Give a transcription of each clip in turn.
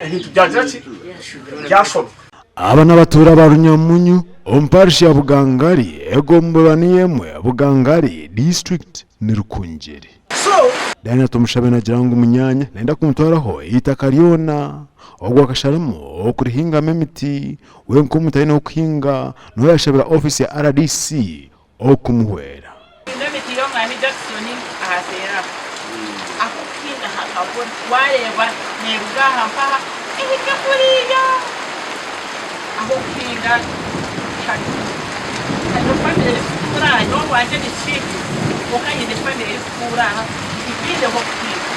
Ebintu byagira ki? Byashoba. Aba n'abatuura ba Runyamunyu omu parish ya Bugangari, egomborora niyo emwe Bugangari, disiturikiti ni Rukungiri. Diana Tumushabe nagira ngu munyaanya nayenda kumutwaraho eitaka ryona, ogwo akasharamu okurihingamu emiti, we nk'omuntu aine ah'okuhinga niho yashabira ofiisi ya rdc okumuhwera. Hinga emiti y'omwami Jackson aha seera aho. Ahu kuhinga hakabura. Wareeba neruga aha mpaha ehike kuriya. Ah'okuhinga tihariho. Hariho family erikutuura aha nyowe owangye ni Kihihi kwonka nyine family erikutuura aha tihaine h'okuhinga.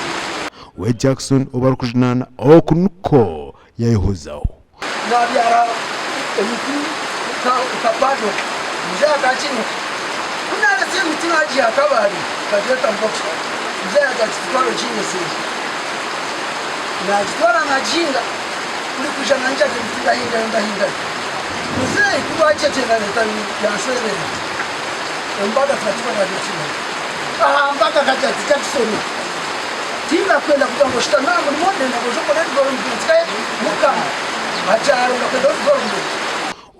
We Jackson ou barikujunaana oku nikwo yayehozaho. Nabyara emiti nka bado muzeeyi akakiimuka ku naretsire emiti nagiiha Kabale nkagireeta Mboki muzeeyi yagira ati gitware ogihinyeseze nagitwara nagihinga buri kwija nanjaga emiti ndahingayo ndahingayo muzeeyi ku bwakyekye nareeta yanshwererera embaga tukagikora rwekiro aha mbaga akagira ati Jackson Tindakwenda kugira ngu oshutame aha murimo, ndenda ngu oije okore development nkahe muka aha kyaro ndakwendaho development.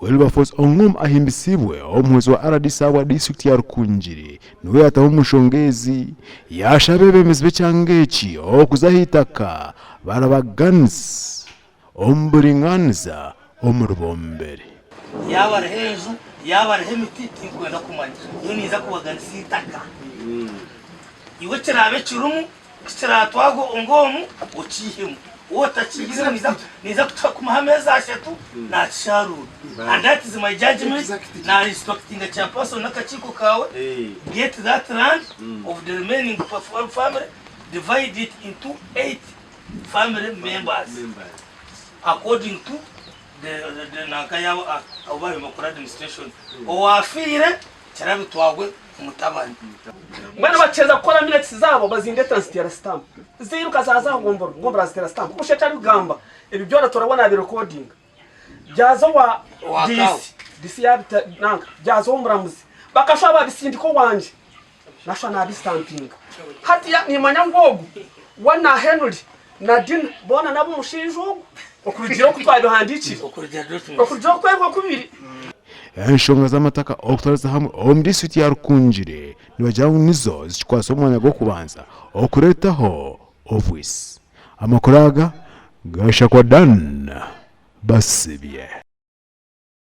Wilberforce Ongom ahimbisibwe omuhwezi wa rdc ahabwa disiturikiti ya Rukungiri niwe yataho omu nshonga ezi, yashaba abeebembezi b'ekyanga eki okuza aha itaka barabaganise omu buringaaniza omuri bombere. Yaaba hariho enju, yaaba hariho emiti, tinkwenda kumanya. Nyowe ninza kubaganisa eitaka. Iwe ekiraabe kirimu, ku kiraatwarwe ng'omu, okiihemu. Waaba otakiihiremu, ninza kukiha ameezi ashatu, naakishaaruura. And that is my judgement, na instructinga chairperson n'akakiiko kaawe, get that land of the remaining family, divide it into 8 family members according to the nanka yaabo abu baabaire nibakora administration. Owaafiire kirabitwarwe omutabani. Mbwenu bakyeza kukora minutes zaabo bazindetera nziteera stamp. Ziiruka zaaza aha gombora, gombora aziteera stamp. Busha eki arikugamba ebi byona turabona nabirekodinga. Byaza owa DC, DC yabita nanka, byaza ow'omuramuzi. Bakashuba babisindika owangye. Nashwa nabisitampinga. Hatiya nimanya ngu ogu we na Henry na Dina boona n'ab'omushaija ogu okurugiirira oku twabihandiikire. Okurugiirira oku ebyo oku biri. Enshonga z'amataka okutwariza hamwe omu disiturikiti ya Rukungiri nibagira ngu nizo zikikwasa omwanya gw'okubanza okureetaho obwisi. Amakuru aga gashakwa Dan Basibye.